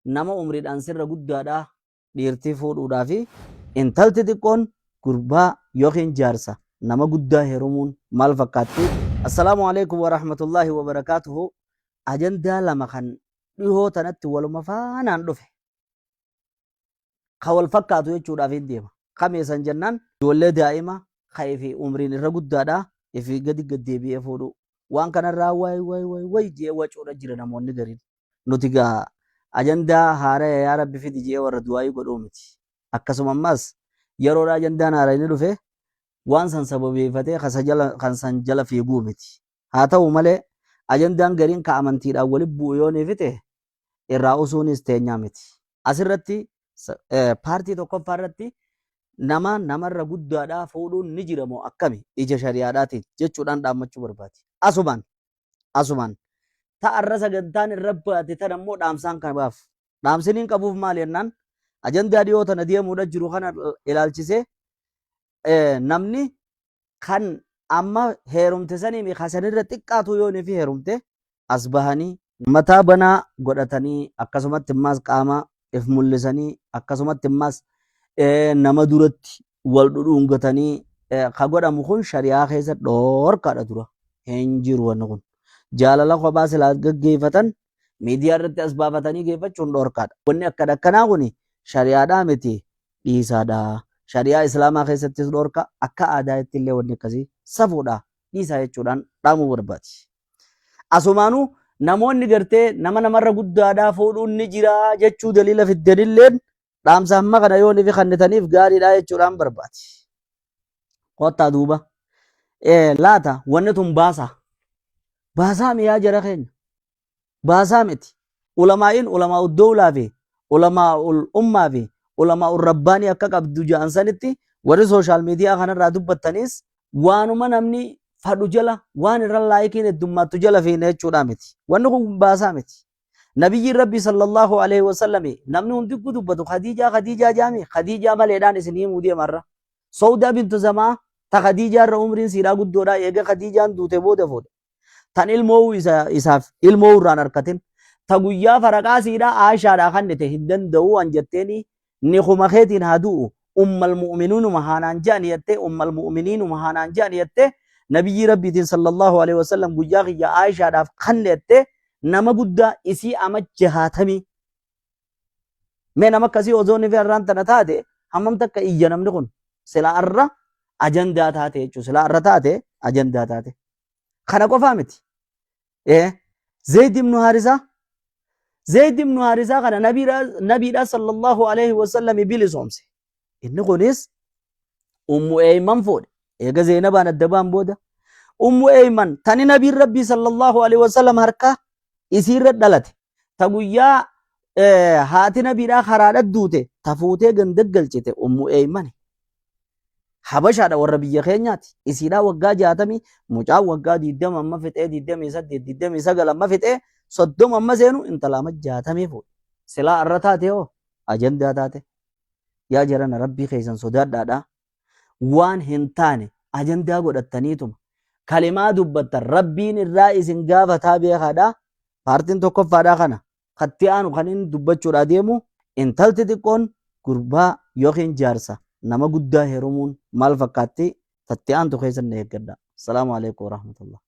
Nama umriidhaan sirra guddaadhaa dhiirtii fuudhuudhaa fi intalti xiqqoon gurbaa yookiin jaarsa nama guddaa heerumuun maal fakkaatti? Assalaamu alaikum warahmatullaahi wabarakaatuhu. Ajandaa lama kan dhihoo tanatti waluma faanaan dhufe. Ka wal fakkaatu jechuudhaaf hin deema. Kameessan jennaan, ijoollee daa'ima ka ifi umriin irra guddaadha ifi gadi gad deebi'ee fuudhuu. Waan kanarraa waay waay waay waay je'ee wacuudha jira namoonni gariin. Nuti gaa ajandaa haaraya yaa Rabbi fidi je'ee warra du'aa'ii godhuu miti. Akkasuma ammas yeroodha ajandaan haarayni dhufe waan san sababeeffatee kan san jala fiiguu miti. Haa ta'u malee, ajandaan gariin ka amantiidhaan wali bu'u yoo ni fite irraa usuunis teenyaa miti. Asirratti paartii tokkoffaa irratti nama namarra guddaadhaa fuudhuun ni jira moo akkami ija shari'aadhaatiin jechuudhaan dhaammachuu barbaade. Asumaan ta'arra sagantaan irra baate tan ammoo dhaamsaan qabaaf. Dhaamsiniin qabuuf maali jennaan, ajandaa dhiyoo tana deemuudha jiru kana ilaalchisee namni kan amma heerumte sanii fi kasanirra xiqqaatu yoo ni fi heerumte as bahanii mataa banaa godhatanii, akkasumatti immaas qaama if mul'isanii, akkasumatti immaas nama duratti wal dhudhuungatanii ka godhamu kun shari'aa keessa dhoorkaadha, dura hin jiru wanni kun. Jaalala kophaa silaa gaggeeffatan, miidiyaa irratti as baafatanii geeffachuun dhoorkaadha. Wanni akkana akkanaa kun shari'aadhaa miti, dhiisaadha. Shari'aa Islaamaa keessattis dhoorka, akka aadaatti illee wanni akkasii safuudha, dhiisaa jechuudhaan dhaamuu barbaadi. Asumaanuu namoonni gartee nama namarra guddaadhaa fuudhuun ni jira jechuu daliila fiddanilleen, dhaamsa hamma kana yoo nifi kannitaniif gaariidha jechuudhaan barbaadi. Kottaa duuba. Laata wanni tun baasaa. Baasaa miyaa jara keenya. Baasaa miti. Ulamaa'iin ulamaa'u dowlaa fi ulamaa'ul ummaa fi ulamaa'ul rabbaanii akka qabdu ja'an sanitti, warri social media kanarraa dubbattaniis waanuma namni fadhu jala, waan irra laayikiin heddummaattu jala fiine jechuudhaa miti. Wanni kun baasaa miti. Nabiyyiin Rabbii sallallahu alaihi wasallami namni hundi dubbatu Khadiijaa Khadiijaa jaami, Khadiijaa maleedhaan isin himuu deemarra. Sawdaa bintu Zamaa ta Khadiijaa irra umriin siidhaa guddoodhaa eega Khadiijaan duute booda fuudhe. Tan ilmoo isaaf ilmoo irraan harkatin, ta guyyaa faraqaa siidhaa Aishaadhaa kannite hin danda'u an jetteeni, ni kuma keetiin haa du'u, ummal mu'minuunuma haanaan je'ani jettee, ummal mu'miniinuma haanaan je'ani jettee, nabiyyii Rabbiitiin sallallahu alaihi wasallam guyyaa kiyya Aishaadhaaf kanne jettee, nama guddaa isii ama 60. Mee nama akkasii osoo ni fi arraan tana taate hammam takka iyya namni kun? Sila arra ajandaa taate jechuudha. Sila arra taate ajandaa taate. Kana qofaa miti. Zayd ibn Haarisaa, Zayd ibn Haarisaa kana nabiidhaa sallallahu alaihi wasallam bilisoomse. Inni kunis Ummu Eeyman fuudhe. Eega Zeenabaan adda ba'an booda Ummu Eeyman tani nabiin Rabbii sallallahu alaihi wasallam harka isiirra dhalate, ta guyyaa haati nabiidhaa karaadha duute ta fuutee ganda galchite Ummu Eeymani. Habashaadha, warra biyya keenyaati. Isiidhaa waggaa 60, mucaan waggaa 20 amma fixee, 28, 29 amma fixee, 30 amma seenu, intala amma 60 fuudhe. Silaa arra taate hoo ajandaa taate. Yaa jarana, Rabbii keessan sodaadhaadha. Waan hin taane ajandaa godhattaniituma kalimaa dubbattan, Rabbiin irraa isin gaafataa beekaadha. Paartiin tokkoffaadha kana. Katti aanu kan inni dubbachuudhaa deemu, intalti xiqqoon gurbaa yookiin jaarsa nama guddaa heerumuun maal fakkaatti? Tatti aantu keessan na eeggadha. Salaamu alaikum warahmatullah.